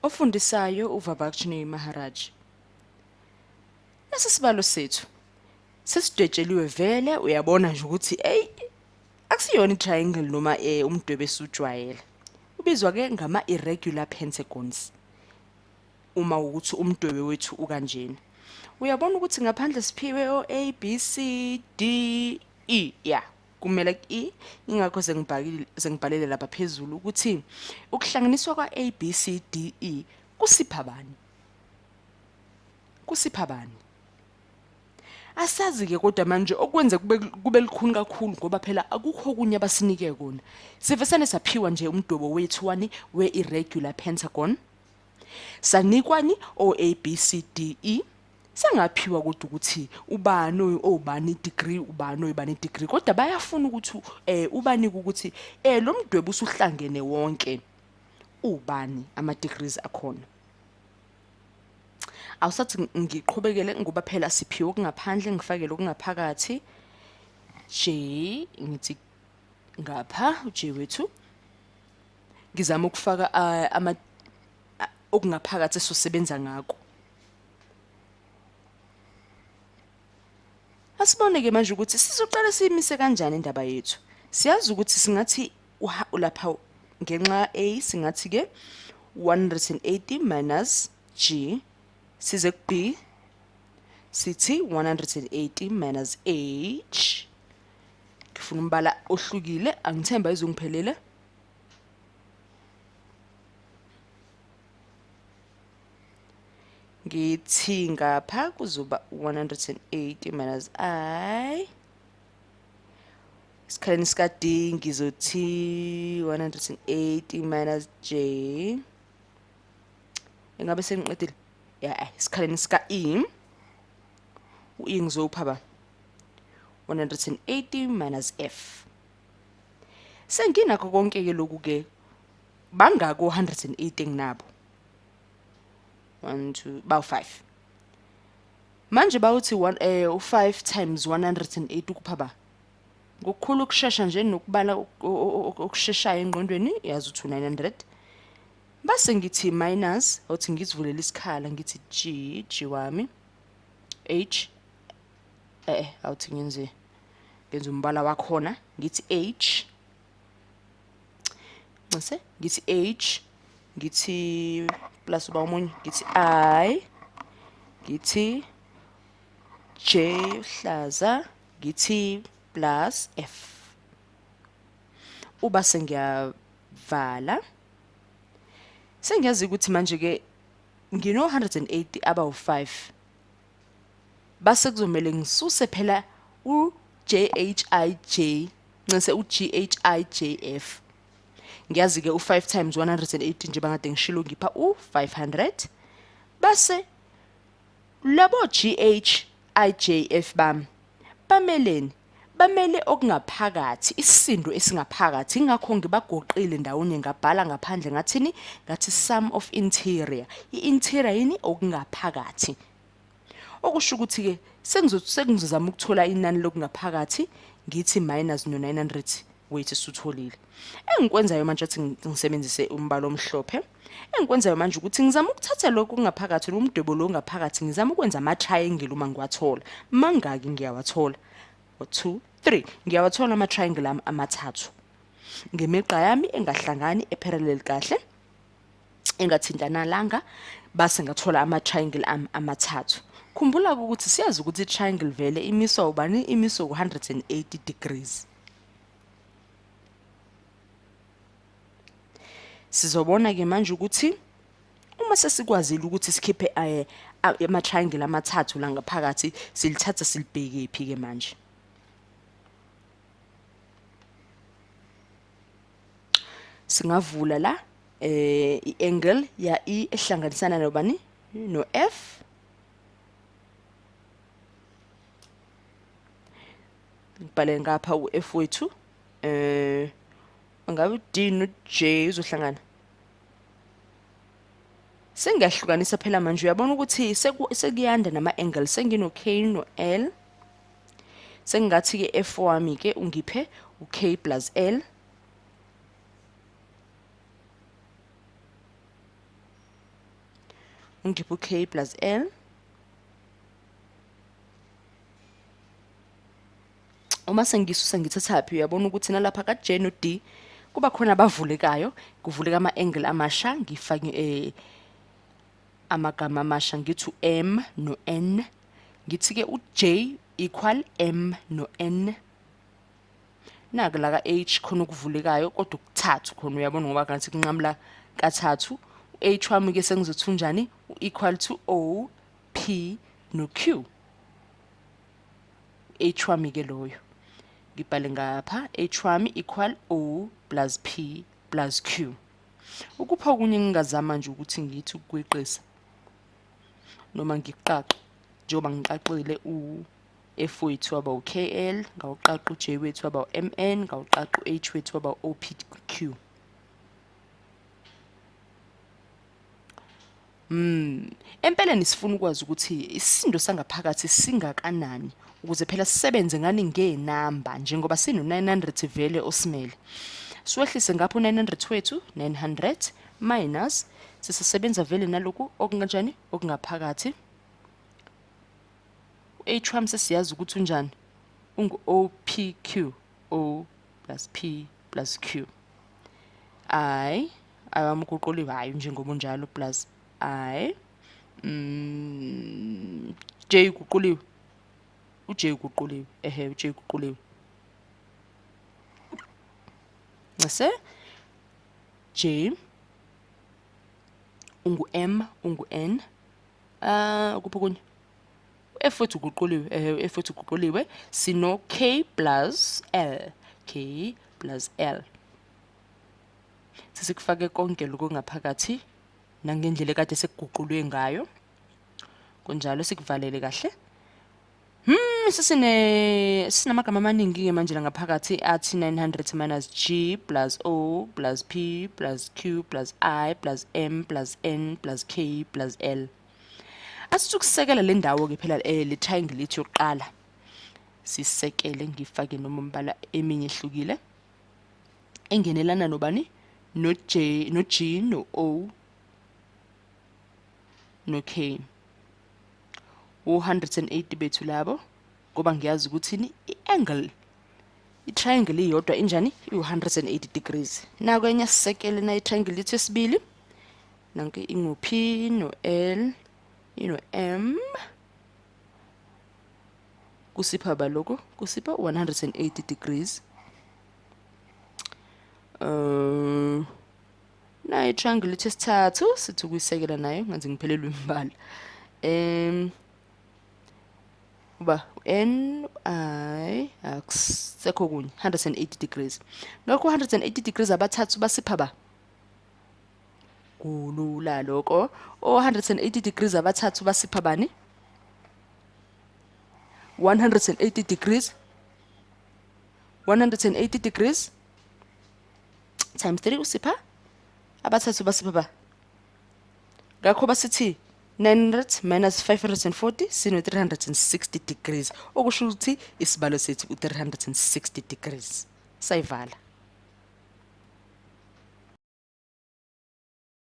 Ofundisayo uVabakshini Maharaj. Nasi sibalo sethu. Sesidwetsheliwe vele, uyabona nje ukuthi ey, akusiyona i-triangle noma umdwebo esujwayele. Ubizwa ke ngama irregular pentagons. Uma ukuthi umdwebo wethu ukanjena. Uyabona ukuthi ngaphandle siphiwe o A B C D E. Yeah, kumele E, ingakho sengibhalele lapha phezulu ukuthi ukuhlanganiswa kwa A B C D E kusipha bani? Kusipha bani? Asazi ke kodwa manje okwenza kube lukhuni kakhulu ngoba phela akukho okunye abasinike kona. Sivesane saphiwa nje umdwebo wethu wani we irregular pentagon. Sanikwani o A B C D E. Sangaphiwa kodwa ukuthi ubani obani degree, ubani oyibani degree, kodwa bayafuna ukuthi ubanike ukuthi lo mdwebo usuhlangene wonke ubani ama degrees akhona. Awusathi ngiqhubekele ngoba phela siphiwe okungaphandle, ngifakele okungaphakathi. J, ngithi ngapha uJ wethu, ngizama ukufaka ama okungaphakathi esizosebenza ngako. Asibone ke manje ukuthi sizoqala siyimise kanjani indaba yethu. Siyazi ukuthi singathi lapha ngenxa A singathi ke 180 minus G, size ku B sithi 180 minus H. Ngifuna umbala ohlukile, angithemba izongiphelele. Ngithi ngapha kuzoba 180 minus I. Isikhaleni sika D ngizothi 180 minus J. Engabe sengiqedile? Ya, isikhaleni sika E. U-E ngizowupha ba 180 minus F. Senginakho konke ke lokhu ke, bangako 180 enginabo. 1 2 bawu 5. Manje bawuthi 5 times 180 ukupha ba. Ngokukhulu ukushesha nje nokubala okusheshayo engqondweni yazi uthi 900. Base ngithi minus, othi ngizivulela isikhala ngithi G, G wami H, awuthi ngenze umbala wakhona, ngithi H, ngise ngithi H, ngithi plus uba omunye, ngithi I, ngithi J hlaza, ngithi plus F. Uba sengiyavala, sengiyazi ukuthi manje ke ngino 180 abawu 5. Base kuzomele ngisuse phela u J H I J, ncese u G H I J F. Ngiyazi ke u 5 times 180 nje bangade ngishilo ngipha u 500. Base labo G H I J F bami bameleni? Bamele okungaphakathi, isisindo esingaphakathi. Ingakho ngibagoqile ndawonye ngabhala ngaphandle ngathini? Ngathi sum of interior. I-interior yini? Okungaphakathi. Okusho ukuthi ke sengizozama ukuthola inani lokungaphakathi, ngithi minus no 900 wethu esutholile. Engikwenzayo manje athi ngisebenzise umbala omhlophe. Engikwenzayo manje ukuthi ngizama ukuthatha lokhu kungaphakathi, lo mdwebo lo ngaphakathi, ngizama ukwenza ama triangle uma ngiwathola. Mangaki ngiyawathola? 2 3. Ngiyawathola ama triangle ami amathathu. Ngemigqa yami engahlangani eparallel kahle, engathintanalanga, base ngathola ama triangle ami amathathu. Khumbula ukuthi siyazi ukuthi i-triangle vele imiswa ubani? Imiswa ku-180 degrees. Sizobona ke manje ukuthi uma sesikwazile ukuthi sikhiphe ama triangle amathathu la ngaphakathi, silithatha silibheke phi ke manje. Singavula la i-angle ya E ehlanganisana nobani? No F. Ngibhale ngapha u F wethu, ngabe D no J uzohlangana. Sengiyahlukanisa phela manje, uyabona ukuthi sekuyanda nama angle, sengino K no L. Sengingathi ke F wami ke ungiphe u K plus L. Ungiphe u-K plus L. Uma sengisusa ngithathaphi, uyabona ukuthi nalapha ka-J no-D kuba khona abavulekayo, kuvuleka ama-angle amasha, ngifake amagama amasha, ngithi u-M no-N. Ngithi-ke u-J equal M no-N. Naku la ka-H khona okuvulekayo kodwa ukuthathu khona, uyabona ngoba ngathi kunqamula kathathu. U-H wami-ke sengizothi unjani? U-equal to O, P no-Q. H wami-ke loyo. Ngibhale ngapha, H wami equal O plus P plus Q. Ukupha okunye ngingazama nje ukuthi ngithi ukweqisa noma ngiqaqe, njengoba ngiqaqile u-F wethu waba u-KL, ngawuqaqa u-J wethu waba u-MN, ngawuqaqa u-H wethu waba u-OPQ. Empeleni sifuna ukwazi ukuthi isisindo sangaphakathi singakanani ukuze phela sisebenze ngani ngenamba, njengoba sino-900 vele osimele. Siwehlise ngapho 900 wethu, 900 minus, sisebenza vele naloku okunganjani, okungaphakathi. U-H wami sesiyazi ukuthi unjani, ungu-OPQ, O plus P plus Q. I, awami uguquliwe, hhayi njengoba unjalo, plus I. J uguquliwe, u-J uguquliwe, ehe, u-J uguquliwe. Ncese J ungu-M, ungu-N. Kuphi okunye? U-F wethu uguquliwe, ehe, u-F wethu uguquliwe. Sino K plus L, K plus L. Sesikufake konke lokho ngaphakathi nangendlela ekade sekuguqulwe ngayo. Kunjalo, sikuvalele kahle. Sinamagama amaningi-ke manje la ngaphakathi athi 900 minus G plus O plus P plus Q plus I plus M plus N plus K plus L. Asithi ukusekela le ndawo-ke phela le triangle yethu yokuqala. Sisekele, ngifake noma umbala eminye ehlukile. Engenelana nobani? No J, no G, no O, no K. U-180 bethu labo, ngoba ngiyazi ukuthi i-angle, i-triangle iyodwa injani? Iwu-180 degrees. Naku enye sisekele na i-triangle yethu yesibili. Nanku ingu-P no L, ino M. Kusipha ba lokho? Kusipha 180 degrees. Nayo i-triangle yethu yesithathu sithi ukuyisekela nayo, ngathi ngiphelelwe imbala. Uba N I akusekho kunye, 180 degrees. Ngakho 180 degrees abathathu basipha ba kulula lokho. O 180 degrees abathathu basipha bani? 180 degrees, 180 degrees times 3 usipha abathathu basipha ba. Ngakho basithi 900 minus 540 sino 360 degrees, okusho ukuthi isibalo sethu u-360 degrees. Sayivala.